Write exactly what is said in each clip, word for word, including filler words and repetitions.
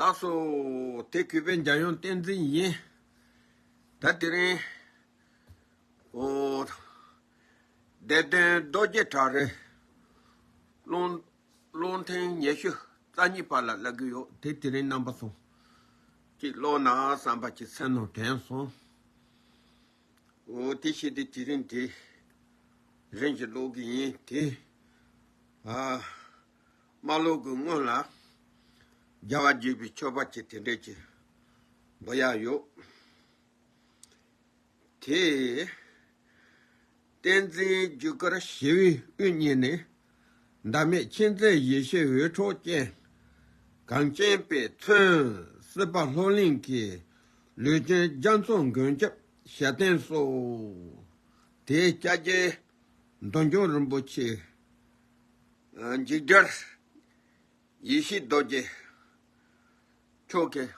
ལགས་སོ། དེ་གུས་པས་འཇམ་དབྱངས་བསྟན་འཛིན་ཡིན། ད་དེ་རིང་། ཨོ། བདེ་དོན་རྡོ་རྗེ་བྲག་རི་ཀློང་ཀློང་ཐེངས་ཉི་ཤུ་རྩ་གཉིས་པ་ལ་བསླབ་ཀྱི་ཡོད། དེ་དེ་རིང་རྣམ་པ་ཚོ་གཅིག་ཀློག་ན་བསམ་པ་ཅིག་སེམས་ནང་དྲན་སོང་། ཨོ། དེ་བྱས་ཏེ་དེ་རིང་དེ་རིང་གི་ཀློག་གི་ཡིན་དེ། ཨ། མ་ཀློག་གི་སྔོན་ལ་རྒྱལ་བ་དགྱེས་པའི་མཆོད་པ་ཅིག་དེ་འདྲས་ཅིག་འབུལ་ཡག་ཡོད། དེ། བསྟན་འཛིན་རྒྱུ་སྐར་ཞི་བའི་དབུ་བརྙེས་ནས། ཟླ་མེད་མཁྱེན་བརྩེ་ཡེ་ཤེས་འོད་འཕྲོ་ཅན། གངས་ཅན་པའི་མཚོན་སྲིད་པ་ལྷོ་གླིང་གི། ལུས་ཅན་རྒྱ་མཚོ་མགོན་སྐྱབས་ཞལ་བསྟན་སོ། དེའི་སྐྱབས་རྗེ་མདོ་འཇོམས་རིན་པོ་ཆེ། འཇིགས་བྲལ་ཡེ་ཤེས་རྡོ་རྗེ་མཆོག་གིས་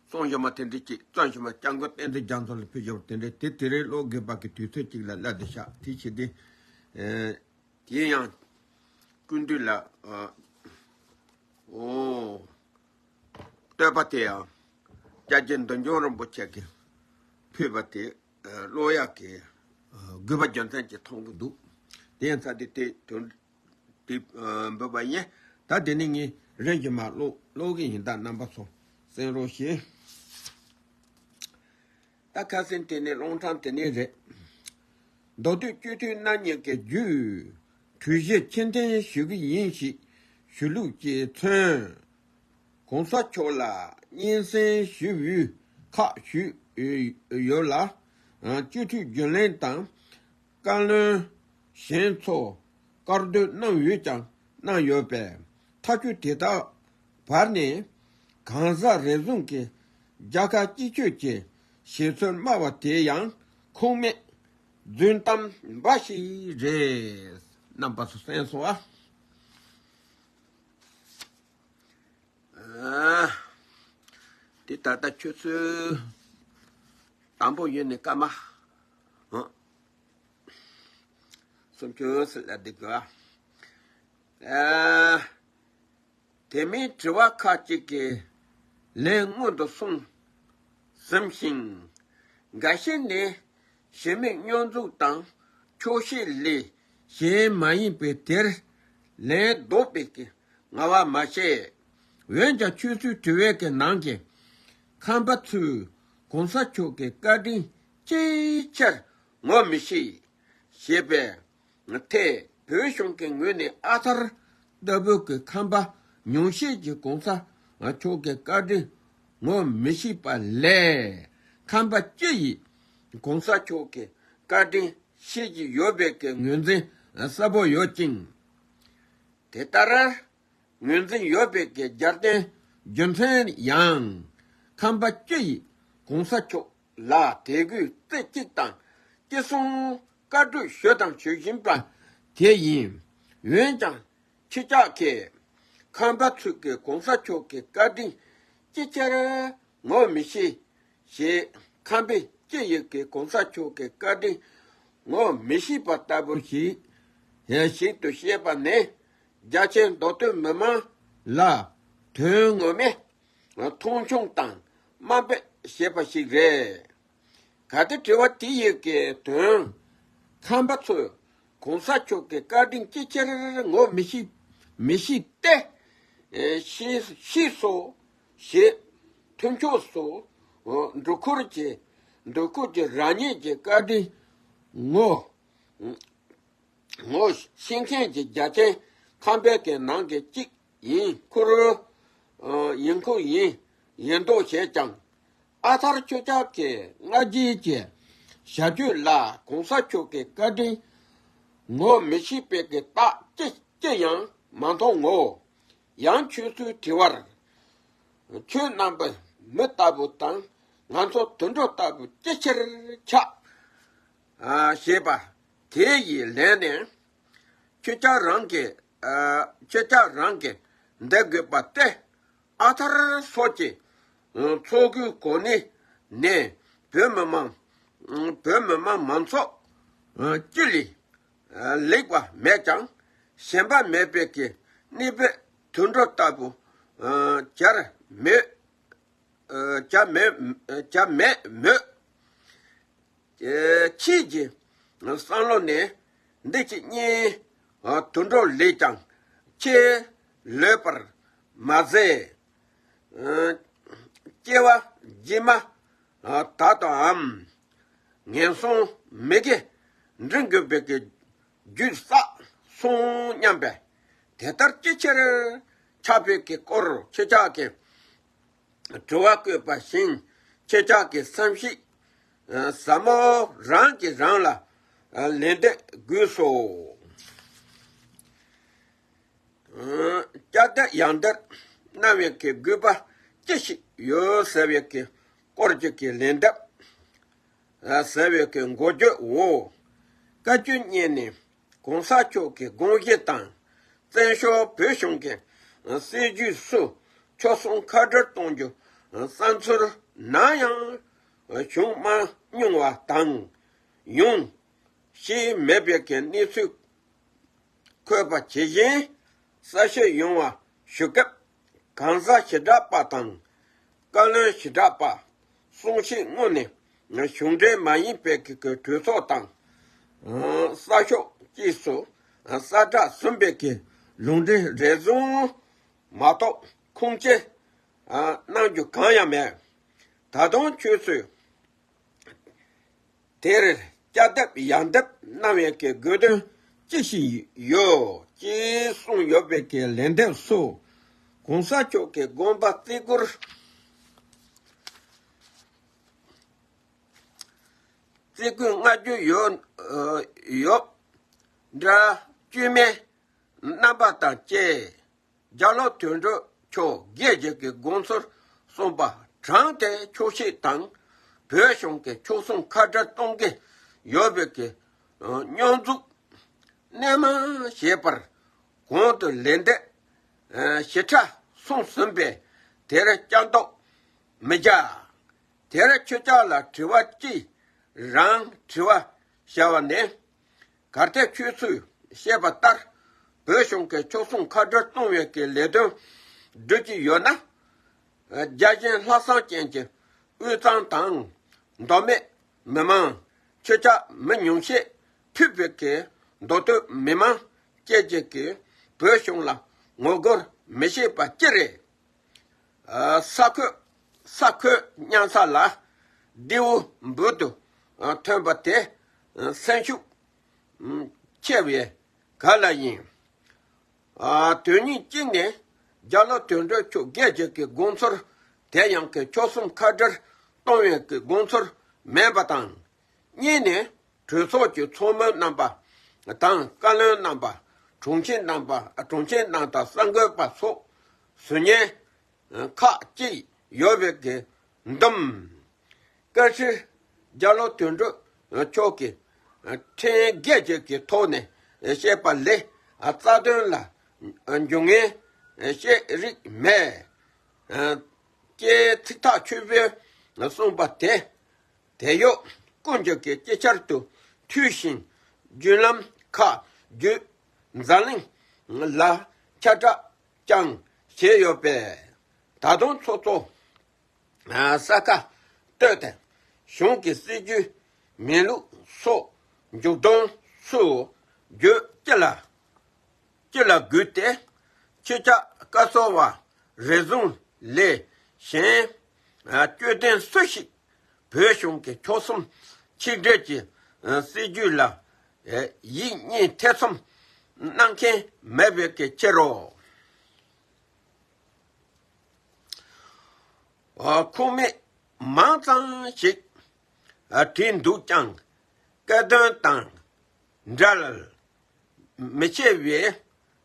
གསུང་བཞིན་པ་དེ་འདྲ་ཅིག་བརྩམས་བཞིན་པ། སྐྱབས་མགོན་བསྟན་འཛིན་རྒྱ་མཚོ་ལ་ཕུལ་བཞག་པ་དེ་འདྲ་དེ་དེ་རིང་ཀློག་དགོས་པ་གི་དུས་ཚོད་ཅིག་ལ་སླེབས་བསྡད་ཤག་དེ་བྱས་ཏེ། ཨེ། དེ་ཡང་སྐུ་མདུན་ལ། ཨ། ཨོ། བསྟོད་པ་དེ་ཡང་སྐྱབས་རྗེ་མདོ་འཇོམས་རིན་པོ་ཆེ་གིས་ཕུལ་བ་དེ། ཨ། ཀློག་ཡག་གི། ཨ། དགོས་པ་རྒྱུ་མཚན་ཅིག་མཐོང་གི་འདུག་དེ་ཡིན་ཙང་དེ་དེ་དོན་དེ། ཨ། འབུལ་བ་ཡིན། ད་དེ་ནས་ངས་རིམ་གྱིས་མར་ཀློག་ཀློག་གི་ཡིན། ད་རྣམ་པ་ཚོ་གསན་རོགས་ཞུ། ད་ཁ་སང་དེ་ནས་ཀློང་ཁྲམ་དེ་ནས་རེད། མདོ་སྟོད་སྤྱི་འཐུས་རྣམ་གཉིས་ཀྱི་བརྒྱུད། གྲོས་གཞི་ཕྱིར་འཐེན་ཞུ་གི་ཡིན་ཞེས་ཞུ་ལུགས་ཀྱིས་མཚོན། གོང་ས་མཆོག་ལ་སྙན་སེང་ཞུ་འབུལ་ཁག་ཞུས་ཡོད་ལ། སྤྱི་འཐུས་རྒྱུན་ལས་དང་བཀའ་བློན་གཞན་ཚོ་བཀའ་བསྡུར་གནང་ཡོད་ཀྱང་གནང་ཡོད་པས། ཐག་གཅོད་དེ་དག་བར་ནས་གང་ཟག་རེ་ཟུང་གི་རྒྱལ་ཁ་གཅིག་གཅོད་ཀྱི་བྱེད་སྲོལ་སྨྲ་བ་དེ་ཡང་ཁུངས་མེད་རྫུན་གཏམ་འབའ་ཞིག་རེད། རྣམ་པ་ཚོ་གསན་སོང་ཨ། ཨ། དེ་ད་ལྟ་ཆུ་ཚོད་དང་པོ་ཡོད་ནས་སྐར་མ། ཨ། སུམ་ཅུ་ཟིན་ལ་འདུག་ག་ཨ། དེ་མིན་དྲི་བ་ཁག་ཅིག་གི་ལན་སྔོན་དུ་སོང་ཟིན་ཞིང་། འགའ་ཞིག་ནི་གཞི་མེད་སྙོན་འཛུགས་དང་ཆོག་ཤེས་ལས་གཞན་མ་ཡིན་པས་དེར་ལན་ལྡོག་པའི་ངལ་བ་མ་བྱེད། འོན་ཀྱང་ཁྱོད་ཚོའི་དྲི་བའི་གི་ནང་གི་ཁམས་པ་ཚོས་གོང་ས་མཆོག་གི་བཀའ་དྲིན་ཅིའི་ཕྱིར་ངོ་མི་ཤེས་ཞེས་པའི་ཐད། བོད་གཞུང་གི་ངོས་ནས་ཨ་ཐར་ལྟ་བུ་གི་ཁམས་པ་ཉུང་ཤས་ཀྱིས་གོང་ས་མཆོག་གི་བཀའ་དྲིན་ངོ་མི་ཤེས་པ་ལས། ཁམས་པ་སྤྱི་ཡིས་གོང་ས་མཆོག་གི་བཀའ་དྲིན་ཤེས་ཀྱི་ཡོད་པའི་གི་ངོས་འཛིན་གསལ་པོ་ཡོད་ཅིང་། དེ་ལྟར་ངོས་འཛིན་ཡོད་པའི་གི་རྒྱབ་རྟེན་རྒྱུ་མཚན་ཡང་། ཁམས་པ་སྤྱི་ཡིས་གོང་ས་མཆོག་ལ་དད་གུས་རྩེ་གཅིག་དང་བརྩི་སྲུང་བཀའ་བགྲོས་ཞུས་དང་ཞུ་བཞིན་པ་དེ་ཡིན། འོན་ཀྱང་ཁྱེད་ཅག་གིས་ཁམས་པ་ཚོས་ཀྱི་གོང་ས་མཆོག་གི་བཀའ་དྲིན་ཅི་ཕྱིར་ངོ་མི་ཤེས་ཞེས། ཁམས་པའི་སྤྱི་ཡི་གི་གོང་ས་མཆོག་གི་བཀའ་དྲིན་ངོ་མི་ཤེས་པ་ལྟ་བུ་ཞིག་ཞིག་ཏུ་བཤད་པ་ནི། རྒྱ་ཆེའི་མདོ་སྟོད་མི་མང་ལ་དོན་ངོ་མའི་མཐོང་ཆུང་དང་དམའ་འབེབས་བྱེད་པ་ཞིག་རེད། གལ་ཏེ་དྲི་བ་དེ་ཡི་གི་དོན། ཁམས་པ་ཚོས་གོང་ས་མཆོག་གི་བཀའ་དྲིན་ཅི་ཕྱིར་ངོ་མི་ཤེས་མི་ཤེས་ཏེ། ཨེ། ཤེས་ཤེས་སོ་ཞེས་མཐུན་ཕྱོགས་སུ་འགྲོ་ཁུལ་གྱི་འགྲོ་ཁུལ་གྱི་རང་ཉིད་ཀྱི་བཀའ་དྲིན་ངོ་ངོ་ཤེས་མཁན་གྱི་རྒྱ་ཆེན་ཁམས་པའི་གི་ནང་གི་གཅིག་ཡིན་ཁུལ། ཨ། ཡིན་ཁུལ་ཡིན་ཡིན་མདོག་བྱེད་ཀྱང་། ཨ་ཐར་ཁྱོད་ཅག་གི་སྔ་རྗེས་ཀྱི་བྱ་སྤྱོད་ལ་གོང་ས་མཆོག་གི་བཀའ་དྲིན་ངོ་མི་ཤེས་པའི་གི་རྟགས་ཅི་ཅི་ཡང་མ་མཐོང་ངོ་། ཡང་ཁྱོད་ཚོའི་དྲི་བར། ཁྱོད་རྣམ་པ་མི་ལྟ་བུ་དང་ང་ཚོ་དུད་འགྲོ་ལྟ་བུ་ཅི་ཕྱིར་ཆགས། ཨ། ཞེས་པ་དེ་ཡི་ལན་ནི། ཁྱོད་ཅག་རང་གིས། ཨ། ཁྱོད་ཅག་རང་གིས་འདི་དགོས་པ་སྟེ། ཨ་ཐར་སོགས་ཀྱི་ཚོགས་ཀྱི་གོ་གནས་ནས་བོད་མི་མང་བོད་མི་མང་མང་ཚོགས་སྤྱི་ལས་ལེགས་པ་མེད་ཀྱང་། ཞེན་པ་མེད་པའི་གི་གནས་པའི་དུད་འགྲོ་ལྟ་བུ་གྱུར་མེད་ བྱ་མེད་བྱ་མེད་མོད། ཁྱེད་ཀྱི་བསམ་བློ་ནི་འདི་ཅི་སྙིང་དུད་འགྲོ་ལས་ཀྱང་ཆེས་ལོད་པར་མ་ཟད། སྐྱེ་བ་རྗེས་མ་ད་ལྟའམ་ངན་སོང་མི་དགེ་འདྲེན་དགོས་པའི་གི་རྒྱུ་བསགས་སོང་སྙམ་པས། དེ་ལྟར་ཅི་ཕྱིར་ཆགས་པའི་གི་སྐོར་ཁྱེད་ཅག་གི་དྲི་བ་བཀོད་པ་བཞིན་ཁྱེད་ཅག་གི་བསམ་གཞིགས་ཟབ་མོ་རང་གིས་རང་ལ་ལན་འདེབས་དགོས་སོ། སྐྱ་དེབ་ཡང་དེབ་གནང་བའི་གི་དགོས་པ་ཅི་ཞིག་ཡོད་ཟེར་བའི་གི་སྐོར་གྱི་གི་ལན་འདེབས་ཟེར་བའི་གི་འགོ་བརྗོད་འོ། བཀའ་བརྒྱུད་གཉིས་ནས་གོང་ས་མཆོག་གི་དགོངས་གཞི་དང་བཙན་བྱོལ་བོད་གཞུང་གི་སྲིད་བྱུས་སུ་ཆོལ་གསུམ་ཁ་བྲལ་གཏོང་རྒྱུ་བསམ་ཚུལ་ནམ་ཡང་བྱུང་མ་མྱོང་བ་དང་ཡོང་ཞིག་མེད་པའི་གི་གནས་ཚུལ་འཁོད་པ་ཇི་བཞིན་གསལ་བཤད་ཡོང་བ་ཞུ་སྐབས། གང་ཟག་ཞི་དྲག་པ་དང་བཀའ་བློན་ཞི་དྲག་པ་གསུང་བཤད་དངོས་ནས་གཞུང་འབྲེལ་མ་ཡིན་པའི་གི་གི་གྲོས་ཚོགས་དང་གསར་ཤོག་བཅས་སུ་གསལ་བསྒྲགས་ཟིན་པའི་གི་ལུང་འདྲེན་རེ་ཟུང་མ་གཏོགས་ཁུངས་སྐྱེལ་གནང་རྒྱུ་གང་ཡང་མེད། ད་དུང་ཁྱོད་ཚོས་དེར་སྐྱ་དེབ་ཡང་དེབ་གནང་བའི་གི་དགོས་དོན་ཅི་ཞིག་ཡོད་ཅེས་གསུངས་ཡོད་པའི་གི་ལན་འདེབས་སུ། གོང་ས་མཆོག་གི་དགོངས་པ་བརྩི་བཀུར་བརྩི་བཀུར་སྔ་རྒྱུ་ཡོད་ཡོད་འདྲ་བཅོས་མའི་རྣམ་པ་དང་བཅས། རྒྱ་ལོ་དོན་གྲུབ་མཆོག་སྒེར་གྱི་གི་དགོངས་ཚུལ་གསུངས་པ་དྲངས་ཏེ་འཁྱོག་བཤད་དང་བོད་གཞུང་གི་ཆོལ་གསུམ་ཁ་བྲལ་གཏོང་གི་ཡོད་པའི་གི་སྙོན་འཛུགས་རྣལ་མ་བྱས་པར་གོང་དུ་ལན་འདེབས་ཞིབ་ཕྲ་གསུངས་ཟིན་པས་དེར་སྐྱར་ཟློས་མི་བྱ། དེར་ཁྱོད་ཅག་ལ་དྲི་བ་ཅི་རང་དྲི་བ་བྱ་བ་ནི། གལ་ཏེ་ཁྱོད་ཚོས་བཤད་པ་ལྟར་བོད་གཞུང་གི་ཆོལ་གསུམ་ཁ་བྲལ་གཏོང་བའི་གི་ལས་དོན་སྒྲུབ་ཀྱི་ཡོད་ན། རྒྱལ་ཞེན་ལྷག་བསམ་ཅན་གྱི་དབུས་གཙང་དང་མདོ་སྨད་མི་མང་ཁྱོད་ཅག་མི་ཉུང་ཤས་ཕུད་པའི་གི་མདོ་སྟོད་མི་མང་བཅས་ཀྱི་གི་བོད་གཞུང་ལ་ངོ་རྒོལ་མི་བྱེད་པ་ཅི་རེད། ས་ཁོད་ས་ཁོད་མཉམ་ས་ལ་རྡེའུ་འབུར་དུ་ཐོན་པ་དེ་སེམས་ཤུགས་ཆེ་བའི་ག་ལ་ཡིན། དོན་སྙིང་གཅིག་ནི་རྒྱ་ལོ་དོན་གྲུབ་མཆོག་སྒེར་གྱི་གི་དགོངས་ཚུལ་དེ་ཡང་གི་ཆོལ་གསུམ་ཁ་བྲལ་གཏོང་བའི་གི་དགོངས་ཚུལ་མིན་པ་དང་། གཉིས་ནས་གྲོས་ཚོགས་ཀྱི་ཚོགས་མི་རྣམ་པ་དང་བཀའ་བློན་རྣམ་པ། དྲུང་ཆེ་རྣམ་པ་དྲུང་ཆེ་རྣམ་དང་གསར་འགོད་པ་སོགས་ཟུར་ཉན་ཁག་ཅིག་ཡོད་པའི་གི་འདུམ། བཀའ་ཁྲི་རྒྱ་ལོ་དོན་གྲུབ་མཆོག་གིས་ཁྲིམས་འགལ་གྱི་གི་ཐོག་ནས་བཤད་པ་ལས་རྩ་དོན་ལ་འཇུག་ངེས་བཤད་རིགས་མེད་ཅེས་ཚིག་ཐག་ཆོད་པོས་གསུངས་པ་དེ། དེ་ཡོད་ཀུན་གྱི་གི་སྤྱི་ཆར་དུ་ཐོས་ཤིང་བརྒྱུད་ལམ་ཁག་བརྒྱུད་འཛམ་གླིང་ལ་ཁྱབ་བསྒྲགས་ཀྱང་བྱས་ཡོད་པས། ད་དུང་ཚོགས་གཙོ་ས་ཁ་བཏོད་དེ་གཞུང་གི་སྲིད་ཇུས་མིན་ལུགས་སོགས་མཇུག་སྡོམ་སུ་བརྗོད་ཅི་ལ་ཅི་ལ་དགོས་ཏེ། ཁྱེད་ཅག་བཀའ་ཟུར་བ་རེ་ཟུང་ལས་གཞན་དཔྱོད་ལྡན་སུ་ཞིག་བོད་གཞུང་གི་ཆོལ་གསུམ་ཆིག་སྒྲིལ་གྱི་སྲིད་ཇུས་ལ་ཡིད་གཉིས་ཐེ་ཚོམ་གནང་མཁན་མེད་པའི་གི་ཕྱིར་རོ། ཁུངས་མེད་མང་ཙམ་ཞིག་བྲིས་འདུག་ཀྱང་སྐད་དོད་དང་འབྲལ་མི་ཆེ་བའི་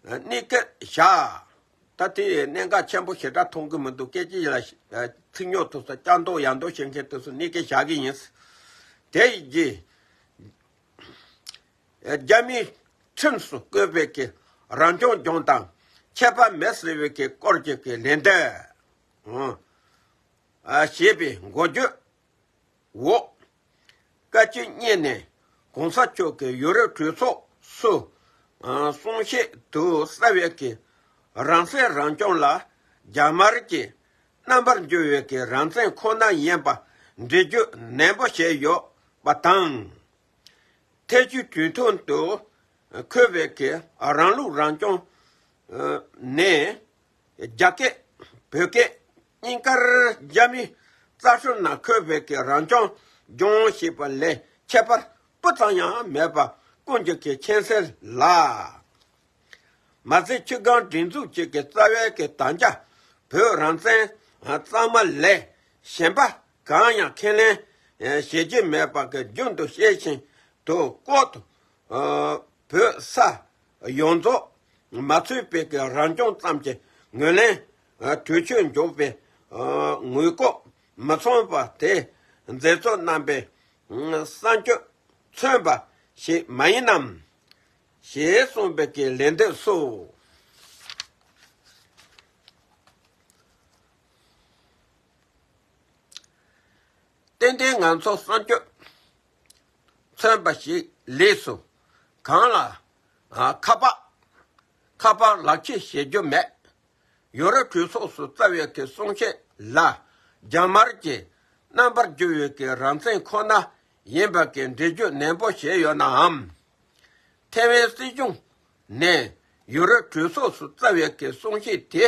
གནས་སྐབས་བཞག་ད་དེ་གནད་འགག་ཆེན་པོ་ཞེ་དྲག་མཐོང་གི་མི་འདུག་སྐད་ཆ་ལ་ཚིག་ཉོག་ཐུབ་ས་བསྐྱར་ཟློས་ཡང་ཟློས་བྱེད་མཁན་དེ་ཚོ་གནས་སྐབས་བཞག་གི་ཡིན། དེ་ཡི་རྗེས། རྒྱ་མིའི་ཁྲིམས་སུ་བཀོད་པའི་གི་རང་སྐྱོང་ལྗོངས་དང་ཁྱད་པར་མེད་ཟེར་བའི་གི་སྐོར་གྱི་གི་ལན་འདེབས་ཞེས་པའི་འགོ་བརྗོད་འོག་བཀའ་སྤྱི་གཉིས་ནས་གོང་ས་མཆོག་གི་ཡོ་རོབ་གྲོས་ཚོགས་སུ་གསུང་བཤད་དུ་གསལ་བའི་གི་རང་སྲིད་རང་སྐྱོང་ལ་རྒྱ་དམར་གྱི་ རྣམ་པར་འགྱུར་བའི་གི་རང་བཙན་ཁོ་ན་ཡིན་པ་འགྲེལ་བརྗོད་ནན་པོ་བྱས་ཡོད་པ་དང་། ཐེ་ཆུ་གྲོས་མཐུན་དུ་འཁོད་པའི་གི་རང་ལུགས་རང་སྐྱོང་ནས་རྒྱ་སྐད་བོད་སྐད་གཉིས་ཀར་རྒྱ་མིའི་རྩ་ཁྲིམས་ནང་འཁོད་པའི་གི་རང་སྐྱོང་ལྗོངས་ཞེས་པ་ལས་ཁྱད་པར་སྤུ་ཙམ་ཡང་མེད་པ་ཀུན་གྱིས་ཀྱི་མཁྱེན་གསལ་ལ། མ་ཟད་ཆུ་སྒང་སྒྲིག་འཛུགས་གཅིག་གི་རྩ་བའི་གི་དམ་བཅའ་བོད་རང་བཙན་གཙང་མ་ལས་གཞན་པ་གང་ཡང་ཁས་ལེན་བྱེད་ཀྱི་མེད་པ་གི་རྒྱུན་དུ་བཤད་བཞིན་དུ་ལྐོག་ཏུ་བོད་ས་ཡོངས་རྫོགས་མ་ཚུད་པའི་གི་རང་སྐྱོང་ཙམ་གྱི་ངོས་ལེན་གྲོས་ཆོད་འཇོག་པའི་ངོས་ལྐོག་མི་ཚང་བ་དེ་མཛད་གཙོ་རྣམ་པས་གསར་འགྱུར་མཚོན་པ་ཞིག་མ་ཡིན་ནམ། ཞེས་གསུངས་པའི་གི་ལན་འདེབས་སུ། ཏན་ཏན་ང་ཚོ་གསར་འགྱུར་མཚོན་པ་ཞིག་ལས་སུ་གང་ལ་ཨ་ཁ་པར་ཁ་པར་ལག་ཁྱེར་བྱེད་རྒྱུ་མེད། ཡོ་རོབ་གྲོས་ཚོགས་སུ་རྩ་བའི་གི་གསུང་བཤད་ལ་རྒྱ་དམར་གྱི་རྣམ་པར་འགྱུར་བའི་གི་རང་བཙན་ཁོ་ན་ཡིན་པ་གི་འགྲེལ་བརྗོད་ནན་པོ་བྱས་ཡོད་ནའང་། ཐེ་ཝན་སྲིད་གཞུང་ནས་ཡུ་རོབ་གྲོས་ཚོགས་སུ་རྩ་བའི་གི་གསུང་བཤད་དེ་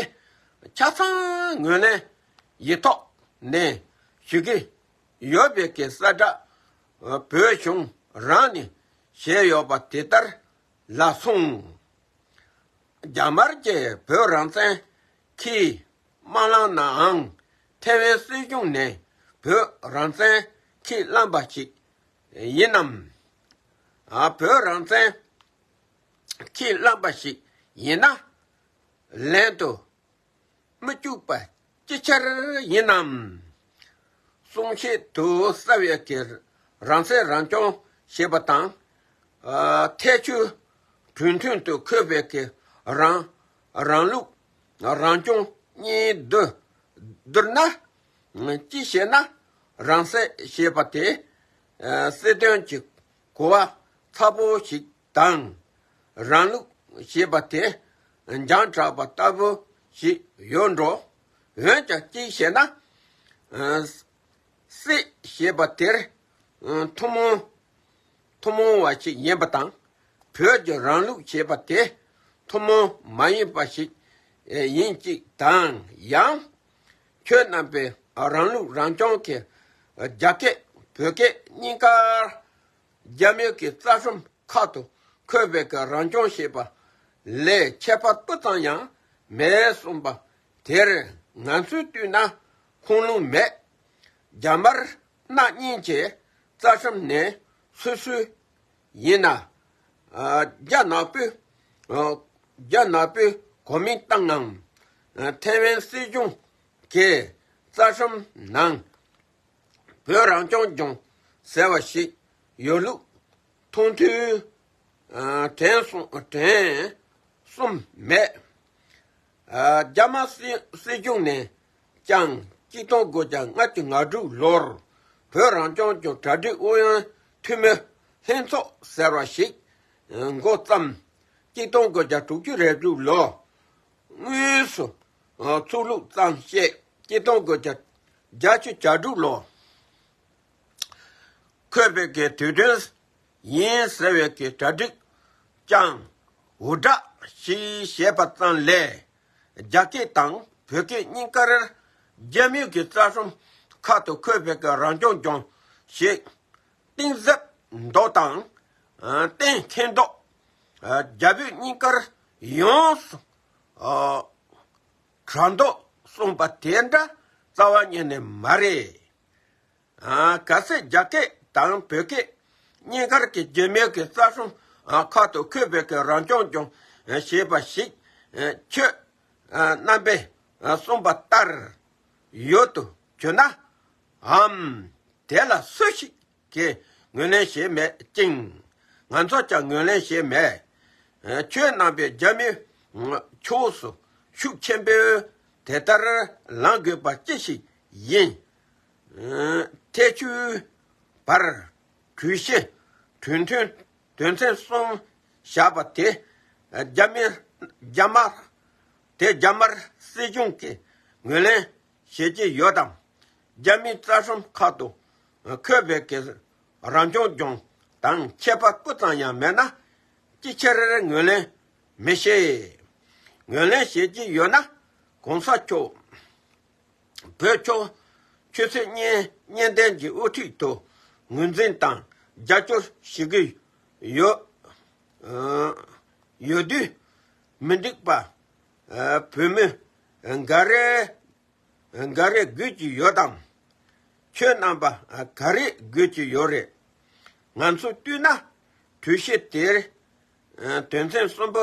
ཆ་ཚང་ངོས་ལེན་ཡིག་ཐོག་ནས་ཞུ་གི་ཡོད་པའི་གི་གསལ་བསྒྲགས་བོད་གཞུང་རང་ནས་བྱས་ཡོད་པ་དེ་ལྟར་ལ་སོང་། རྒྱ་དམར་གྱིས་བོད་རང་བཙན་ཁས་མ་བླངས་ནའང་ཐེ་ཝན་སྲིད་གཞུང་ནས་བོད་རང་བཙན་ཁས་བླངས་པ་ཞིག་ཡིན་ནམ། ཨ་བོད་རང་བཙན་ཁས་བླངས་པ་ཞིག་ཡིན་ན་ལན་དུ་མི་བཅུག་པ་ཅི་ཕྱིར་ཡིན་ནམ། གསུང་བཤད་དུ་རྩ་བའི་གི་རང་བཙན་རང་སྐྱོང་ཞེས་པ་དང་། ཨ་ཐེ་ཆུ་གྲོས་མཐུན་དུ་འཁོད་པའི་གི་རང་རང་ལུགས་རང་སྐྱོང་གཉིས་བསྡུ་བསྡུར་ན། གཅིག་བྱས་ན་རང་བཙན་ཞེས་པ་དེ་ཨ་སྲིད་དོན་གྱི་གོ་བ་ཚ་པོ་ཞིག་དང་། རང་ལུགས་ཞེས་པ་དེ་འཇམ་དྲགས་པ་ལྟ་བུ་ཞིག་ཡོད་འགྲོ། འོན་ཀྱང་གཅིག་བྱས་ན། ཨ་སྲིད་ཞེས་པ་དེར་ཨ་ཐུན་མོང་ཐུན་མོང་བ་ཞིག་ཡིན་པ་དང་། བོད་ཀྱི་རང་ལུགས་ཞེས་པ་དེ་ཐུན་མོང་མ་ཡིན་པ་ཞིག་ཡིན་གཅིག་དང་། ཡང་ཁྱོད་རྣམ་པས་རང་ལུགས་རང་སྐྱོང་གི་རྒྱ་སྐད་བོད་སྐད་གཉིས་ཀར་རྒྱ་མི་གི་རྩ་ཁྲིམས་ཁག་ཏུ་འཁོད་པའི་གི་རང་སྐྱོང་ཞེས་པ་ལས་ཁྱད་པར་སྤུ་ཙམ་ཡང་མེད་གསུངས་པ་དེར་ང་ཚོས་བལྟས་ན་ཁུངས་ལུང་མེད། རྒྱ་དམར་ནག་གཉིས་ཀྱི་རྩ་ཁྲིམས་ནས་སོ་སོའི་ཡིན་ན། ཨ་རྒྱ་ནག་པོའི་ཨ་རྒྱ་ནག་པོའི་གོ་མིན་ཏང་ངམ། ཨ་ཐེ་ཝན་སྲིད་གཞུང་གི་རྩ་ཁྲིམས་ནང་བོད་རང་སྐྱོང་ལྗོངས་ཟེར་བ་ཞིག་ཡོད་ལུགས་མཐོང་ཐོས་ཨ་དྲན་སོང་དྲན་སོང་མེད། ཨ་རྒྱ་དམར་སྲིད་སྲིད་གཞུང་ནས་ཀྱང་གཅིག་སྟོང་དགུ་བརྒྱ་ལྔ་བཅུ་ང་དྲུག་ལོར་བོད་རང་སྐྱོང་ལྗོངས་གྲ་སྒྲིག་ཨུ་ཡོན་འཐུས་མི་ལྷན་ཚོགས་ཟེར་བ་ཞིག་འགོ་བརྩམས། གཅིག་སྟོང་དགུ་བརྒྱ་དྲུག་ཅུ་རེ་དྲུག་ལོ་དངོས་སུ་ཚུགས་ལུགས་ཙམ་བཤད། གཅིག་སྟོང་དགུ་བརྒྱ་བརྒྱད་ཅུ་གྱ་དྲུག་ལོ། འཁོད་པའི་གི་དུས་སྟོན་ཡིན་ཟེར་བའི་གི་གྲ་སྒྲིག་ཀྱང་འུར་སྒྲ་ཞིག་བྱས་པ་ཙམ་ལས། རྒྱ་སྐད་དང་བོད་སྐད་གཉིས་ཀར་རྒྱ་མིའི་གི་རྩ་ཁྲིམས་ཁག་ཏུ་འཁོད་པའི་གི་རང་སྐྱོང་ལྗོངས་ཞེས་གཏིང་ཟབ་མདོག་དང་གཏན་འཁེལ་མདོག་རྒྱ་བོད་གཉིས་ཀར་ཡོངས་སུ་གྲགས་མདོག་གསུངས་པ་དེ་འདྲ་རྩ་བ་ཉིད་ནས་མ་རེད། ཨ་གལ་སྲིད་རྒྱ་སྐད་དང་བོད་སྐད་གཉིས་ཀར་གྱི་རྒྱ་མིའི་གི་རྩ་ཁྲིམས་ཨ་ཁག་ཏུ་འཁོད་པའི་གི་རང་སྐྱོང་ལྗོངས་ཨ་ཞེས་པ་ཞིག་ཨ་ཁྱོད་ཨ་རྣམ་པས་ཨ་གསུངས་པ་ལྟར་ཡོད་དུ་གྱུར་ན་འམ། དེ་ལ་སུ་ཞིག་གིས་ངོས་ལེན་བྱས་མེད་ཅིང་། ང་ཚོས་ཀྱང་ངོས་ལེན་བྱས་མེད། ཨ་ཁྱོད་རྣམ་པས་རྒྱ་མིའི་ཕྱོགས་སུ་ཤུགས་ཆེན་པོས་དེ་ལྟར་ལངས་དགོས་པ་ཅི་ཞིག་ཡིན། ཐེ་ཆུའི་བར་གྲོས་གཞི་གྲོས་མཐུན་དོན་ཚན་གསུམ་བཞག་པ་དེ་རྒྱ་མི་རྒྱ་དམར་དེ་རྒྱ་དམར་སྲིད་གཞུང་གིས་ངོས་ལེན་ བྱེད་ཀྱི་ཡོད་དམ། རྒྱ་མིའི་རྩ་ཁྲིམས་ཁག་ཏུ་འཁོད་པའི་གི་རང་སྐྱོང་ལྗོངས་དང་ཁྱད་པར་སྤུ་ཙམ་ཡང་མེད་ན། ཅི་ཕྱིར་ངོས་ལེན་མི་བྱེད། ངོས་ལེན་བྱེད་ཀྱི་ཡོད་ན། གོང་ས་མཆོག་བོད་ཆོལ་ཆོས་སྲིད་གཉིས་གཉིས་ལྡན་གྱི་དབུ་ཁྲིད་དུ་ངོས་འཛིན་དང་རྒྱབ་སྐྱོར་ཞུ་གི་ཡོད། ཡོད་དུས་མི་འགྲིག་པ་བོད་མི་འགའ་རེ་འགའ་རེ་དགོས་ཀྱི་ཡོད་དམ། ཁྱོད་རྣམ་པ་ག་རེ་དགོས་ཀྱི་ཡོད་རེད། ང་ཚོས་བལྟས་ན་གྲོས་གཞི་དེར་དོན་ཚན་གསུམ་པོ་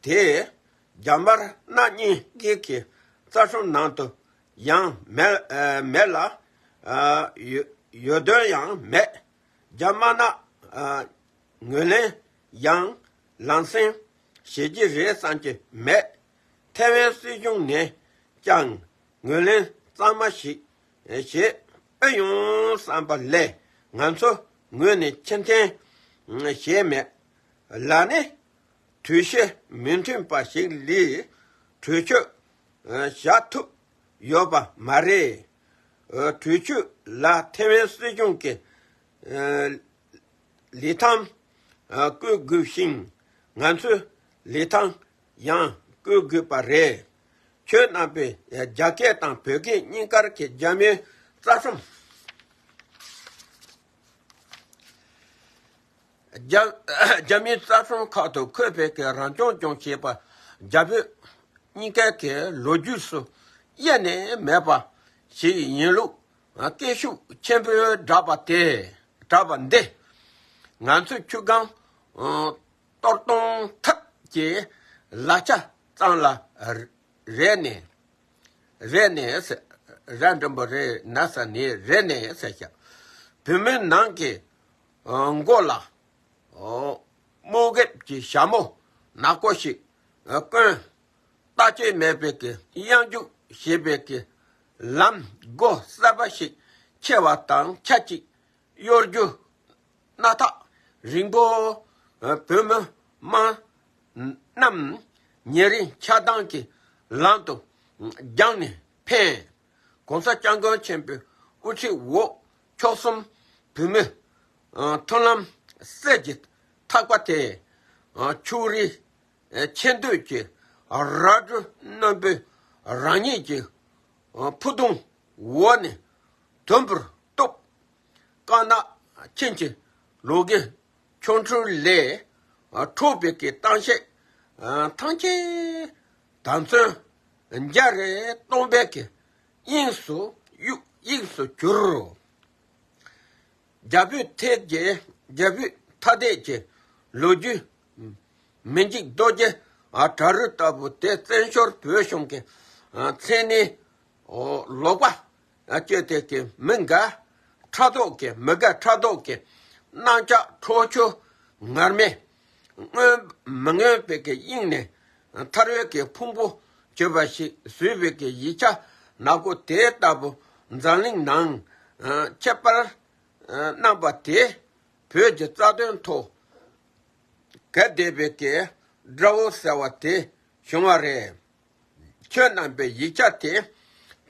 དེ་རྒྱ་དམར་དབུ་ཁྲིད་ཀྱི་རྩ་ཁྲིམས་ནང་དུ་ཡང་མེད་མེད་ལ། ཡོད་དོན་ཡང་མེད། རྒྱ་དམར་ནག་ངོས་ལེན་ཡང་ལམ་སེང་བྱེད་ཀྱི་རེད་བསམ་གྱི་མེད། ཐའེ་ཝན་སྲིད་གཞུང་ནས་ཀྱང་ངོས་ལེན་གཙང་མ་ཞིག་བྱེད་ཨེ་ཡོང་བསམ་པ་ལས། ང་ཚོ་ངོས་ནས་ཕྱིར་འཐེན་བྱས་མེད་ལ་ནི། གྲོས་གཞི་མི་མཐུན་པ་ཞིག་ལ་གྲོས་ཆོད་བཞག་ཐུབ་ཡོད་པ་མ་རེད། གྲོས་ཆོད་ལ་ཐའེ་ཝན་སྲིད་གཞུང་གི་ལས་ཐམ་བཀོད་དགོས་ཤིང་། ང་ཚོས་ལས་ཐམ་ཡང་བཀོད་དགོས་པ་རེད། ཁྱོད་རྣམ་པས་རྒྱ་སྐད་དང་བོད་སྐད་གཉིས་ཀར་གྱི་རྒྱ་མིའི་རྩ་ཁྲིམས། རྒྱ་རྒྱ་མིའི་རྩ་ཁྲིམས་ཁག་ཏུ་འཁོད་པའི་གི་རང་སྐྱོང་ལྗོངས་ཞེས་པ་རྒྱ་བོད་གཉིས་ཀའི་གི་ལོ་རྒྱུས་སུ་དབྱེ་ནས་མེད་པ་ཞིག་ཡིན་ལུགས་སྐད་ཤུགས་ཆེན་པོས་བསྒྲགས་པ་དེ་བསྒྲགས་པ་འདི་ང་ཚོའི་ཆུ་སྒང་གཏོར་གཏོང་ཐབས་ཀྱི་ལག་ཆ་ཙམ་ལ་རེ་ནས། རེད་ནས་ཟེར། ར་འགྲེང་བུ་རེ་ན་ས་ནས་རེད་ནས་ཟེར་བྱ། བོད་མིའི་ནང་གི་མགོ་ལ་རྨོ་གེབ་ཀྱི་ཞྭ་མོ་ནག་པོ་ཞིག་བསྐོན། བརྟག་དཔྱད་མེད་པའི་གི་གཡང་རྒྱུག་བྱེད་པའི་གི་ལམ་སྒོ་གསར་པ་ཞིག་ཕྱེ་བ་དང་ཆབས་ཅིག་གཡོ་སྒྱུ་སྣ་ཐག་རིང་པོ་བོད་མི་མང་རྣམས་ཉེ་རིང་ཆགས་སྡང་གི་ལམ་དུ་བརྒྱངས་ནས་འཕེན། གོང་ས་སྐྱབས་མགོན་ཆེན་པོའི་དབུ་ཁྲིད་འོག་ཕྱོགས་གསུམ་བོད་མི་མཐུན་ལམ་གསེར་གྱི་ཐག་པ་དེ་ཕྱོགས་རིས་ཆེ་འདོད་ཀྱི་ར་སྤྲོད་རྣོན་པོས་རང་ཉིད་ཀྱི་ཕུ་དུང་འོག་ནས་དུམ་བུར་གཏུབ། དཀར་ནག་ཁྱིམ་གྱི་ལོ་རྒན་ཆོ་འཕྲུལ་ལས་འཕྲོས་པའི་གི་གཏམ་བཤད་ཐང་ཆད་དང་མཚོན་རྒྱ་རེ་གཏོང་བའི་གི་དབྱིངས་སུ་གཡུག་དབྱིངས་སུ་གྱུར། རྒྱ་བོད་ཐད་ཀྱི་རྒྱ་བོད་ཐ་དད་ཀྱི་ལོ་རྒྱུས་མི་འཇིགས་རྡོ་རྗེ་གྲལ་རིམ་ལྟ་བུ་དེ་བཙན་བྱོལ་བོད་གཞུང་གི་མཚན་གནས་ལོག་པ་སྤྱོད་དེ་གི་མི་འགའ་ཕྲག་དོག་གི་མི་འགའ་ཕྲག་དོག་གི་རྣམ་ལྕགས་ཁྲོ་ཆུ་ངར་མས་མངོན་མི་མངོན་པའི་གི་དབྱིངས་ནས་ཐར་བའི་གི་ཕུང་པོ་བྱོས་པ་ཞིག་བཟོས་པའི་གི་ཡིག་ཆ་ནག་པོ་དེ་ལྟ་བུ་འཛམ་གླིང་ནང་ཁྱབ་པར་གནང་པ་དེ་བོད་ཀྱི་རྩ་དོན་ཐོག་གལ་ལྡན་པའི་གི་དགྲ་བོ་ཟེར་བ་དེ་བྱུང་བ་རེད། ཁྱོད་རྣམ་པས་ཡིག་ཆ་དེ་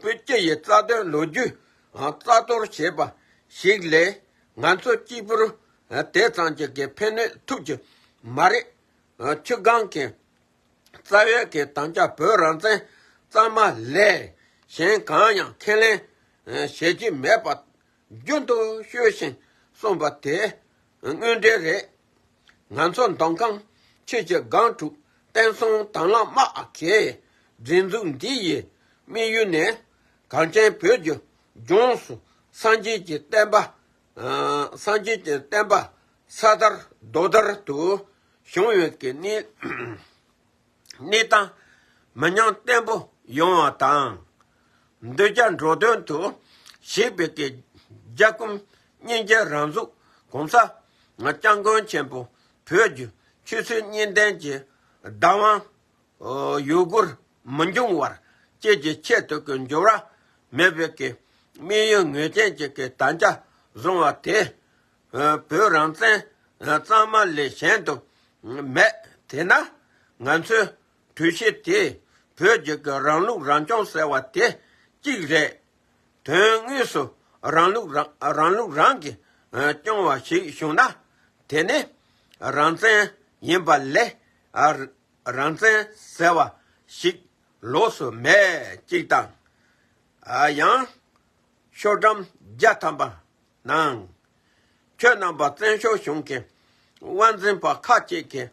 བོད་སྤྱི་ཡི་རྩ་དོན་ལོ་རྒྱུས་རྩ་གཏོར་བྱས་པ་ཞིག་ལས། ང་ཚོ་གཅིག་པུར་དེ་ཙམ་གྱི་གི་ཕན་གནོད་ཐུབ་ཀྱི་མ་རེད། ཆུ་སྒང་གི་རྩ་བའི་གི་དམ་བཅའ་བོད་རང་བཙན་གཙང་མ་ལས་གཞན་གང་ཡང་ཁས་ལེན་བྱེད་ཀྱི་མེད་པ་རྒྱུན་དུ་ཤོད་བཞིན་གསུངས་པ་དེ་དངོས་འབྲེལ་རེད། ང་ཚོ་མདོ་ཁམས་ཆུ་བཞི་སྒང་དྲུག་བསྟན་སྲུང་དྭང་བླངས་དམག་གི་སྒྲིག་འཛུགས་འདི་ཡི་དམིགས་ཡུལ་ནི། གངས་ཅན་བོད་ཀྱི་ལྗོངས་སུ་སངས་རྒྱས་ཀྱི་བསྟན་པ། ཨ། སངས་རྒྱས་ཀྱི་བསྟན་པ་ས་དར་རྡོ་དར་དུ་བྱུང་བའི་གི་གནས་གནས་སྟངས་མི་ཉམས་བརྟན་པོ་ཡོང་བ་དང་། གདུལ་བྱ་འགྲོ་དོན་དུ་གཞིགས་པའི་གི་རྒྱལ་ཁམས་སྙིང་རྗེ་རང་གཟུགས་གོང་ས་སྐྱབས་མགོན་ཆེན་པོ་བོད་ཀྱི་ཆོས་སྲིད་གཉིས་ལྡན་གྱི་བདག་དབང་ཡུལ་སྐོར་མི་འབྱུང་བར་བཅས་ཀྱི་ཆེད་དུ་གི་འགྱུར་བ་མེད་པའི་གི་དམིགས་ཡུལ་ངེས་ཅན་གྱི་གི་དམ་བཅའ་བཟུང་བ་དེ། བོད་རང་བཙན་གཙང་མ་ལས་གཞན་དུ་མེད། དེས་ན་ང་ཚོའི་གྲོས་གཞི་དེ་བོད་ཀྱི་གི་རང་ལུགས་རང་སྐྱོང་ཟེར་བ་དེ་ གཅིག་རེད། དོན་དངོས་སུ་རང་ལུགས་རང་རང་ལུགས་རང་གིས་སྐྱོང་བ་ཞིག་བྱུང་ན། དེ་ནི་རང་བཙན་ཡིན་པ་ལས་རང་བཙན་ཟེར་བ་ཞིག་ལོགས་སུ་མེད་ཅིག་དང་། ཡང་ཤོག་གྲངས་བརྒྱ་ཐམ་པ་ནང་། ཁྱོད་རྣམ་པ་བཙན་བྱོལ་གཞུང་གི་དབང་འཛིན་པ་ཁག་ཅིག་གིས།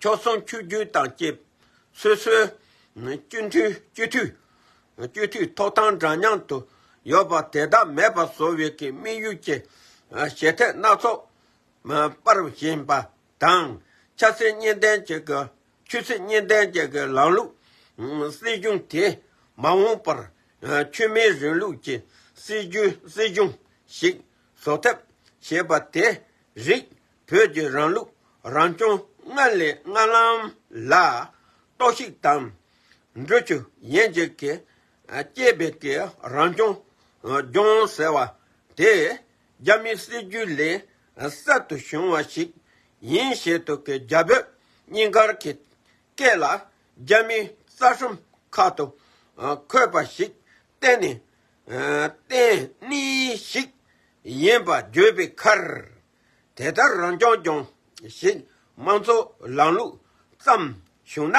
ཆོལ་གསུམ་ཆོས་བརྒྱུད་དང་བཅས་སོ་སོའི་སྤྱི་འཐུས་སྤྱི་འཐུས་སྤྱི་འཐུས་ཐོབ་ཐང་འདྲ་མཉམ་དུ་ཡོད་པ་དེ་དག་མེད་པ་བཟོ་བའི་གི་དམིགས་ཡུལ་གྱི་ཞལ་ཐད་སྣ་ཚོགས་སྤར་བཞིན་པ་དང་། ཆབ་སྲིད་གཉིས་ལྡན་གྱི་གི་ཆོས་སྲིད་གཉིས་ལྡན་གྱི་གི་ལམ་ལུགས་སྲིད་གཞུང་དེ་མ་འོངས་པར་ཆོས་མིན་རིང་ལུགས་ཀྱི་སྲིད་ཇུས་སྲིད་གཞུང་ཞིག་བཟོ་ཐབས་བྱེད་པ་དེ་རིགས་བོད་ཀྱི་རང་ལུགས་རང་སྐྱོང་སྔར་ལས་སྔར་ལམ་ལ་གཏོར་བཤིག་དང་། འགྲོ་རྒྱུ་ཡན་ཆད་ཀྱིས་སྐྱེས་པའི་གི་རང་སྐྱོང་ལྗོངས་ཟེར་བ་དེ་རྒྱ་མིའི་སྲིད་ཇུས་ལས་གསར་དུ་བྱུང་བ་ཞིག་ཡིན་ཞེས་དུ་གི་རྒྱ་བོད་གཉིས་ཀར་གྱི་སྐད་ལ་རྒྱ་མིའི་རྩ་ཁྲིམས་ཁག་ཏུ་འཁོད་པ་ཞིག་གཏན་ནས་གཏན་ནས་ཞིག་ཡིན་པ་བརྗོད་པའི་ཁར། དེ་ལྟར་རང་སྐྱོང་ལྗོངས་ཤིག་དམངས་གཙོ་ལམ་ལུགས་ཙམ་བྱུང་ན་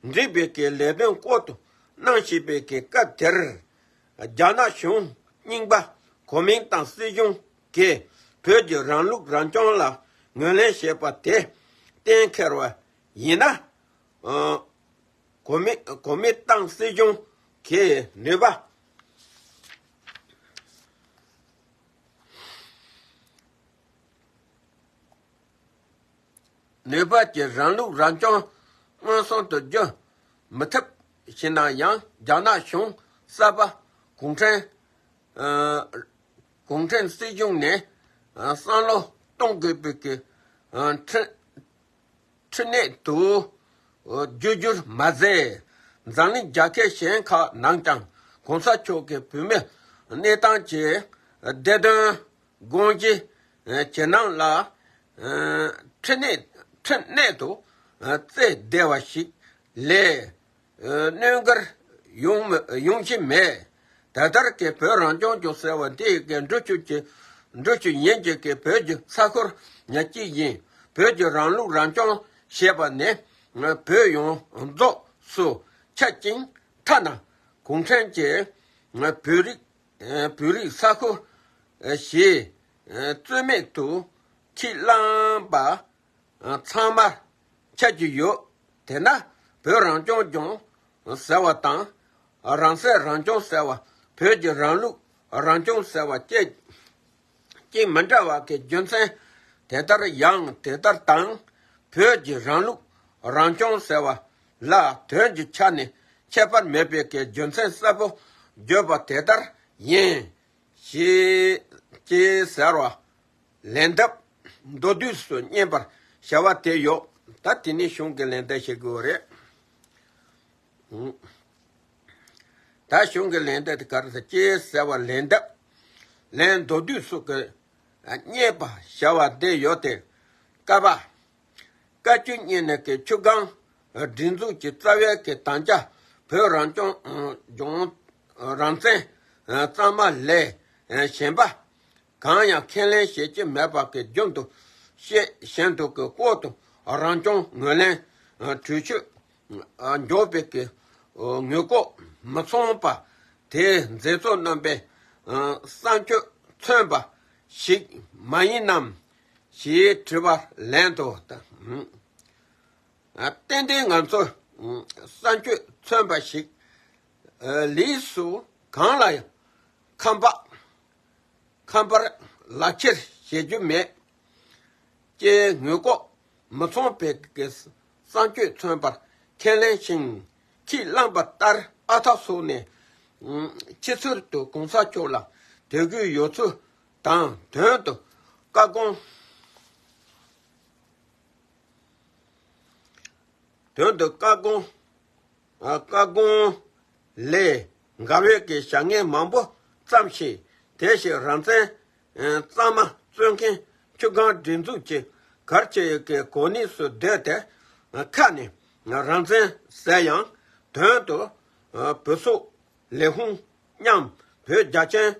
འགྲིག་པའི་གི་ལས་དོན་སྐོར་དུ་གནང་བཞིན་པའི་གི་སྐབས་དེར། རྒྱ་ནག་གཞུང་རྙིང་པ་གོ་མིན་ཏང་སྲིད་གཞུང་གིས་བོད་ཀྱི་རང་ལུགས་རང་སྐྱོང་ལ་ངོས་ལེན་བྱེད་པ་དེ་གཏན་འཁེལ་བ་ཡིན་ན། ཨ། གོ་མིན་གོ་མིན་ཏང་སྲིད་གཞུང་གི་ནུས་པ། ནུས་པ་གྱིས་རང་ལུགས་རང་སྐྱོང་མངོན་སུམ་དུ་བསྒྱུར་མི་ཐུབ་ཞེ་ན་ཡང་། རྒྱ་ནག་གཞུང་གསར་པ་གུང་ཁྲན་ཨ་གུང་ཁྲན་སྲིད་གཞུང་ནས་ཨ་བསམ་བློ་གཏོང་དགོས་པའི་གི་ཨ་ཁྲིད་ཁྲིད་གནས་དུ་བསྒྱུར་རྒྱུར་མ་ཟད། འཛམ་གླིང་རྒྱལ་ཁབ་གཞན་ཁག་ནང་ཀྱང་གོང་ས་མཆོག་གིས་བོད་མིའི་གནས་སྟངས་ཀྱི་བདེ་དོན་དགོངས་བཞེས་བྱེད་གནང་ལ་ཁྲིད་གནས་ཁྲིད་གནས་དུ་བསྩལ་བསྡད་པ་ཞིག་ལས་གནོད་འགེལ་ཡོང་མི་ཡོང་གཞི་མེད། ད་ལྟར་གྱི་བོད་རང་སྐྱོང་ལྗོངས་ཟེར་བ་འདི་ཡི་གི་འགྲོ་རྒྱུ་གི་འགྲོ་རྒྱུ་ཡིན་གྱི་གི་བོད་ཀྱི་ས་ཁུལ་ཉག་གཅིག་ཡིན། བོད་ཀྱི་རང་ལུགས་རང་སྐྱོང་ཞེས་པ་ནི་བོད་ཡོངས་རྫོགས་སུ་ཁྱབ་ཅིང་། ཐ་ན་གུང་ཁྲན་གྱིས་བོད་རིགས་བོད་རིགས་ས་ཁུལ་ཞེས་རྩོད་མེད་དུ་ཁས་བླངས་པ་ཚང་མར་ཁྱབ་ཀྱི་ཡོད། དེས་ན་བོད་རང་སྐྱོང་ལྗོངས་ཟེར་བ་དང་། རང་སྲིད་རང་སྐྱོང་ཟེར་བ། བོད་ཀྱི་རང་ལུགས་རང་སྐྱོང་ཟེར་བ་བཅས་ཀྱི་མི་འདྲ་བ་གི་རྒྱུ་མཚན་དེ་ལྟར་ཡང་དེ་ལྟར་དང་། བོད་ཀྱི་རང་ལུགས་རང་སྐྱོང་ཟེར་བ་ལ་དོན་གྱི་ཆ་ནས་ཁྱད་པར་མེད་པའི་གི་རྒྱུ་མཚན་གསལ་པོ་བརྗོད་པ་དེ་ལྟར་ཡིན། ཞེས་ཅེས་ཟེར་བ་ལན་འདེབས་མདོར་བསྡུས་སུ་བསྙད་པར་བྱ་བ་དེ་ཡོད། ད་དེ་ནི་གཞུང་གི་ལན་འདེབས་བྱེད་དགོས་རེད། ད་གཞུང་གི་ལན་འདེབས་དེ་ག་རེ་ཟེར། ཅེས་ཟེར་བ་ལན་འདེབས་ལན་མདོར་བསྡུས་སུ་གི་བསྙད་པར་བྱ་བ་འདི་ཡོད་དེ། ཀ་པ། བཀའ་བརྒྱུད་གཉིས་ནས་ཀྱི་ཆུ་སྒང་སྒྲིག་འཛུགས་ཀྱི་རྩ་བའི་གི་དམ་བཅའ་བོད་རང་སྐྱོང་ལྗོངས་རང་བཙན་གཙང་མ་ལས་གཞན་པ་གང་ཡང་ཁས་ལེན་བྱེད་ཀྱི་མེད་པ་གི་རྒྱུན་དུ་བཤད་བཞིན་དུ་གི་སྐོར་དུ་རང་སྐྱོང་ངོས་ལེན་གྲོས་ཆོད་འཇོག་པའི་གི་ངོས་ལྐོག་མི་ཚང་པ་དེ་མཛད་གཙོ་རྣམ་པའི་བསམ་སྤྱོད་མཚོན་པ་ཞིག་མ་ཡིན་ནམ་ཞེས་དྲི་བར་ལན་དུ། ཏན་ཏན་ང་ཚོ་བསམ་སྤྱོད་མཚོན་པ་ཞིག་ལས་སུ་གང་ལ་ཡང་ཁམས་པ་ཁམས་པར་ལག་ཁྱེར་བྱེད་རྒྱུ་མེད། ཀྱེ་ངོས་ལྐོག་མི་ཚང་བའི་གི་བསམ་སྤྱོད་མཚོན་པར་ཁས་ལེན་ཞིང་ཁས་བླངས་པ་ལྟར་ཨ་ཐག་སོང་ནས་ཕྱི་ཚུལ་དུ་གོང་ས་མཆོག་ལ་དད་གུས་ཡོད་ཚུལ་དང་དོན་དུ་བཀའ་དགོངས། དོན་དུ་བཀའ་དགོངས། བཀའ་དགོངས་ལས་འགལ་བའི་གི་བྱ་ངན་མང་པོ་བརྩམས་ཤིང་། དེ་བཞིན་རང་བཙན་གཙང་མ་རྩོད་མཁན་ཆུ་སྒང་སྒྲིག་འཛུགས་ཀྱི་གལ་ཆེ་བའི་གི་གོ་གནས་སུ་བསྡད་དེ། ཁ་ནས་རང་བཙན་ཟེར་ཡང་དོན་དུ་ བོད་སོག་ལས་ཁུངས་མཉམ་བོད་རྒྱ་ཆེན།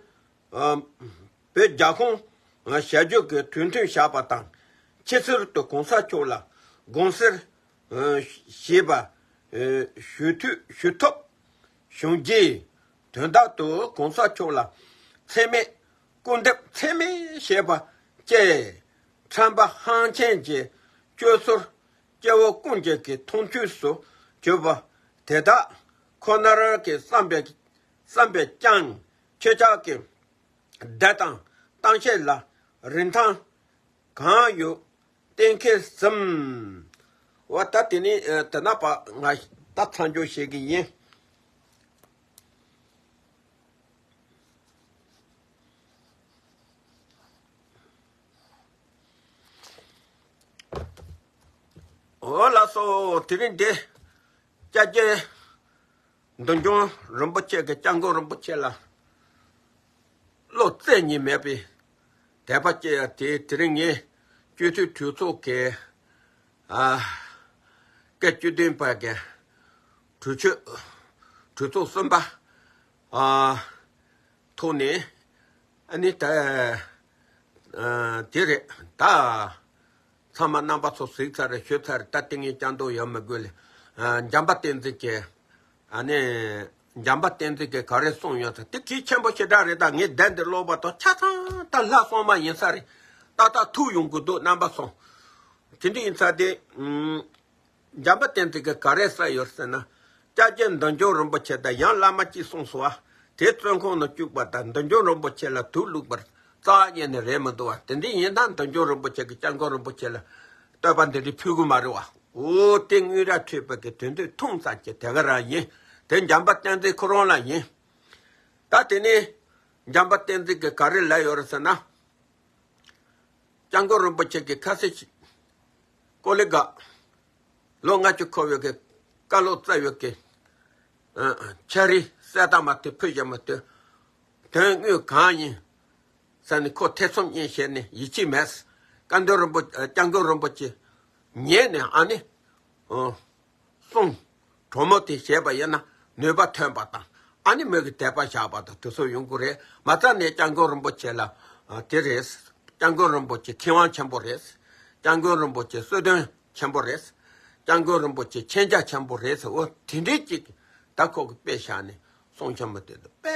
བོད་རྒྱ་ཁོངས་ཞལ་བརྗོད་ཀྱི་གྲོས་མཐུན་བཞག་པ་དང་། ཕྱི་ཕྱིར་དུ་གོང་ས་མཆོག་ལ་དགོངས་སེལ་ཞེས་པ་ཞུ་ཐུབ་ཞུ་ཐུབ་བྱུང་རྗེས། དོན་དག་ཏུ་གོང་ས་མཆོག་ལ་འཚེ་མེད་སྐུར་འདེབས་འཚེ་མེད་ཞེས་པ་བཅས་ཁྲམ་པ་ཧང་ཆེན་གྱི་སྤྱོད་ཟུར་སྐྱེ་བོ་ཀུན་གྱི་གི་མཐོང་ཆོས་སུ་གྱུར་པ་དེ་དག་ཁོ་ནར་གྱི་བསམ་པས་བསམ་པས་ཀྱང་ཁྱེད་ཅག་གི་བདེ་དང་གཏམ་བཤད་ལ་རིན་ཐང་གང་ཡོད་གཏན་འཁེལ་ཟིན། འོ་ད་དེ་ནི་དེ་ན་པ་ང་ད་མཚམས་འཇོག་བྱེད་ཀྱི་ཡིན། འོ་ལགས་སོ། དེ་རིང་འདི་སྐྱབས་རྗེ་འདུལ་བྱོན་རིན་པོ་ཆེ་གི་སྐྱབས་མགོན་རིན་པོ་ཆེ་ལ་བློ་རྩེ་གཉིས་མེད་པའི་དད་པ་སྐྱེ་ཡ་དེ། དེ་རིང་ངས་སྤྱི་འཐུས་གྲོས་ཚོགས་ཀྱི་ཨ་སྐད་བཅུ་བདུན་པ་གི་གྲོས་ཆོད་གྲོས་ཚོགས་གསུམ་པ་ཨ་ཐོག་ནས་ཨ་ནི་ད་ཨ་དེ་རེད་ད། ཚང་མ་རྣམ་པ་ཚོ་གཟིགས་ཚར་རེད། ཞུས་ཚར་རེད། ད་ལྟ་ངས་བསྐྱར་ཟློས་ཡོད་མི་དགོས་ལེ། ཨ་འཇམ་དཔལ་བསྟན་འཛིན་གྱི་ཨ་ནི་འཇམ་དཔལ་བསྟན་འཛིན་གྱི་ག་རེ་གསུངས་ཡོད་ཚ་དེ་གལ་ཆེན་པོ་ཞེ་དྲག་རེད། ད་ངས་བསྡད་འདི་ཀློག་པ་དང་ཆ་ཚང་ད་ལྷ་སོང་མ་ཡིན་ས་རེད། ཏག་ཏག་ཐུག་ཡོང་གི་འདུག་རྣམ་པ་ཚོ། དེ་འདྲ་ཡིན་ཚ་དེ་ཨུམ། འཇམ་དཔལ་བསྟན་འཛིན་གྱིས་ག་རེ་ཟེར་ཡོད་ཟེར་ན། སྐྱབས་རྗེ་འདུལ་བྱོན་རིན་པོ་ཆེ་དང་ཡང་བླ་མ་གཅིག་གསུངས་སོ། དེ་བཙོན་ཁང་ནང་བཅུག་པ་དང་འདུལ་བྱོན་རིན་པོ་ཆེ་ལ་དུག་བླུགས་པར་རྩ་བ་ཉིད་ནས་རེད་མི་འདུག་བ། དེ་འདྲ་ཡིན་ན་འདུལ་བྱོན་རིན་པོ་ཆེ་གིས་སྐྱབས་མགོན་རིན་པོ་ཆེ་ལ་བསྟོད་པ་འདི་འདྲ་ཕུལ་གི་མ་རེད་བ། འོ་དེ་དངུལ་རྭ་འཕྲོད་པའི་གི་དོན་དུ་ཐུང་ཙམ་གྱི་དེ་ག་རང་ཡིན། དེ་འཇམ་དཔལ་བསྟན་འཛིན་ཁོ་རང་ལ་ཡིན། ད་དེ་ནས་འཇམ་དཔལ་བསྟན་འཛིན་གྱིས་ག་རེ་ལབ་ཡོད་རེད་ཟེར་ན། སྐྱབས་མགོན་རིན་པོ་ཆེ་གིས་ཁ་སང་ཞིག་ཀོ་ལི་གྷལ་ལོ་ལྔ་བཅུ་འཁོར་བའི་གི་བཀའ་སློབ་སྩལ་བའི་གི་ཨ་ཕྱག་བྲིས་གསལ་དག་མ་དེ་ཕུལ་བཞག་མ་དེ་དོན་དངོས་གང་ཡིན་ཟེར་ནས་ཁོ་ཐེ་ཚོམ་གཉིས་བྱས་ནས་ཡིད་ཆེས་མེད། སྐྱབས་མགོན་རིན་པོ་སྐྱབས་མགོན་རིན་པོ་ཆེ་ཉན་ནས་ཨ་ནི་ཨ། གསུང་། གྲོས་མོལ་དེ་བྱས་པ་ཡིན་ན་ནུས་པ་ཐོན་པ་དང་ཨ་ནི་མོས་ཀྱི་དད་པ་བཞག་པ་དང་དེ་ཚོ་ཡོང་གི་རེད། མ་རྩ་ནས་སྐྱབས་མགོན་རིན་པོ་ཆེ་ལ་ཨ་དེ་རེད། སྐྱབས་མགོན་རིན་པོ་ཆེ་མཁས་དབང་ཆེན་པོ་རེད། སྐྱབས་མགོན་རིན་པོ་ཆེ་གསོལ་སྟོན་ཆེན་པོ་རེད། སྐྱབས་མགོན་རིན་པོ་ཆེ་མཁྱེན་རྒྱ་ཆེན་པོ་རེད་ཟེར། འོ་དེ་འདྲའི་ཅིག་ད་ཁོ་གི་དཔེ་བཞག་ནས་གསུང་ཆེན་པོ་དེ་ཚོ་དཔེ་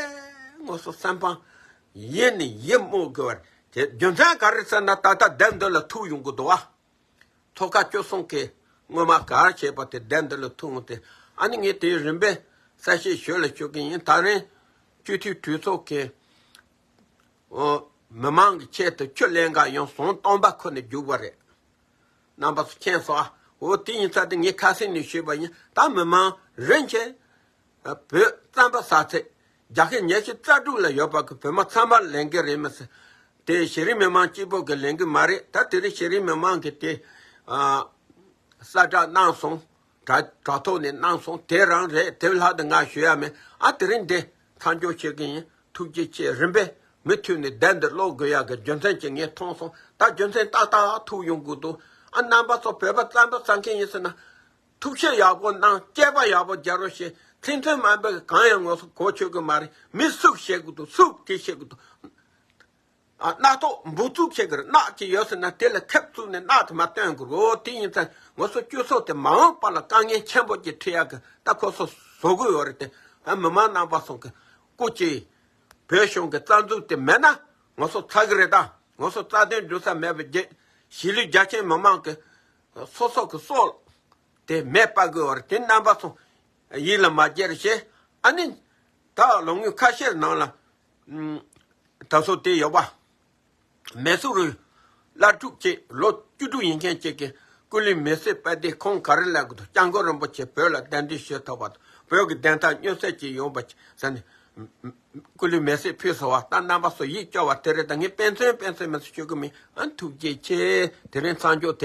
ངོ་སོ་སེམས་ཕམ་ཡིད་ནས་ཡིད་མུག་གི་བར་དེ་རྒྱུ་མཚན་ག་རེ་ཟེར་ན་ད་ལྟ་བསྡད་འདི་ལ་ཐུག་ཡོང་གི་འདུག་བ། ཐོག་ཁ་བཅུ་གསུམ་གྱི་སྔོན་མ་ག་རེ་བྱས་པ་དེ་བསྡད་འདི་ལ་ཐུག་འོང་སྟེ། ཨ་ནི་ངས་དེའི་རིམ་པས་གསལ་བཤད་ཞུ་ལ་ཞུ་གི་ཡིན། ད་རིང་སྤྱི་འཐུས་གྲོས་ཚོགས་ཀྱི་ཨོ་མི་མང་གི་ཆེད་དུ་ཆུ་ལེན་ག་ཡོང་ཟོང་སྟོང་པ་ཁོ་ནས་རྒྱུག་པ་རེད། རྣམ་པ་ཚོ་མཁྱེན་སོང་ཨ། འོ་དེ་ཡིན་ཙང་དེ་ངས་ཁ་སང་ནས་ཞུས་པ་ཡིན། ད་མི་མང་རིན་ཆེན། བོད་རྩམ་པ་ཟ་ཚད་རྒྱ་ཁྱོན་ཉི་ཤུ་རྩ་དྲུག་ལ་ཡོད་པ་གི་བོད་མི་ཚང་མར་ལེན་གི་རེད་མི་སྲིད། དེ་གཞི་རིམ་མི་མང་གཅིག་པོ་གི་ལེན་གི་མ་རེད། ད་དེ་རིང་གཞི་རིམ་མི་མང་གི་དེ་ཨ་གསལ་བསྒྲགས་གནང་སོང་། དྲ་དྲ་ཐོག་ནས་གནང་སོང་། དེ་རང་རེད། དེ་ལྷག་ཏུ་ང་ཞུ་ཡ་མེད་ཨ། དེ་རིང་འདི་མཚམས་འཇོག་བྱེད་གི་ཡིན། ཐུགས་རྗེ་ཆེ། རིམ་པས་མུ་མཐུད་ནས་བསྡད་འདི་ཀློག་དགོས་ཡ་གི་རྒྱུ་མཚན་ཅིག་ངས་མཐོང་སོང་། ད་རྒྱུ་མཚན་ཏག་ཏག་ཐུག་ཡོང་གི་འདུག་ཨ། རྣམ་པ་ཚོ་བོད་པ་རྩམ་པ་ཟ་མཁན་ཡིན་ཟེར་ན། ཐུགས་ཆེ་ཡག་པོ་གནང་། སྐྱེས་པ་ཡག་པོ་རྒྱག་རོགས་བྱེད། ཚིག་མཐུན་མ་འབད་གང་ཡང་ངོ་སོ་གོ་ཆོད་གི་མ་རེད། མི་སུབ་བྱེད་གི་འདུག་སུབ་དེ་བྱེད་གི་འདུག་ཨ་རྣག་ཐོག་འབུ་བཙུགས་བྱེད་གི་རེད། རྣག་ཅིག་ཡོད་ཟེར་ན་དེ་ལ་ཁེབས་བཙུགས་ནས་རྣག་དེ་མ་བཏོན་གི་རེད། འོ་དེ་ཡིན་ཙང་ངོ་སོ་སྤྱི་ཚོགས་དེ་མ་འོངས་པ་ལ་དཀའ་ངལ་ཆེན་པོ་ཅིག་འཕྲད་ཡག་གི་ད་ཁོ་ཚོ་བཟོ་གི་ཡོད་རེད་དེ། ཨ་མི་མང་རྣམ་པ་ཚོ་གི་སྐུ་མཁྱེན། བོད་གཞུང་གི་རྩ་འཛུགས་དེ་མེད་ན་ངོ་སོ་ཚ་གི་རེད། ད་ངོ་སོ་རྩ་དོན་སྒྲུབ་ས་མེད་པའི་རྗེ་གཞིས་ལུས་རྒྱ་ཆེན་མི་མང་གི་སོ་སོ་གི་སྲོག་དེ་མེ་སྤར་དགོས་པ་རེད། དེ་རྣམ་པ་ཚོ་ཡིད་ལ་མ་བརྒྱལ་བྱས། ཨ་ནི་ད་ལོ་ངོ་ཁ་ཤས་ནང་ལ་ཨུམ་ད་སོ་དེ་ཡོད་པ། མེ་སུ་རུ་བླ་སྤྲུལ་ཅིག་ལོ་བཅུ་དྲུག་ཡིན་མཁན་ཅིག་གིས་སྐུ་ལུས་མེ་བསྲེགས་པ་དེ་ཁོང་ག་རེ་ལབ་གི་འདུག་སྐྱབས་མགོན་རིན་པོ་ཆེ་བོད་ལ་གདན་འདྲེན་ཞུས་ཐུབ་པ་དང་བོད་ཀྱི་བདེན་མཐའ་མངོན་གསལ་ཅིག་ཡོང་བ་ཟེར་ནས་སྐུ་ལུས་མེ་བསྲེགས་ཕུལ་སོང་བ། ད་རྣམ་པ་ཚོ་ཡིད་སྐྱོ་བ་དེ་རེད། ད་ངས་དཔེ་མཚོན་དཔེ་མཚོན་མི་ཚོ་ཞུ་གི་མིན། ཨ་ཐུགས་རྗེ་ཆེ། དེ་རིང་མཚམས་འཇོག་དེ།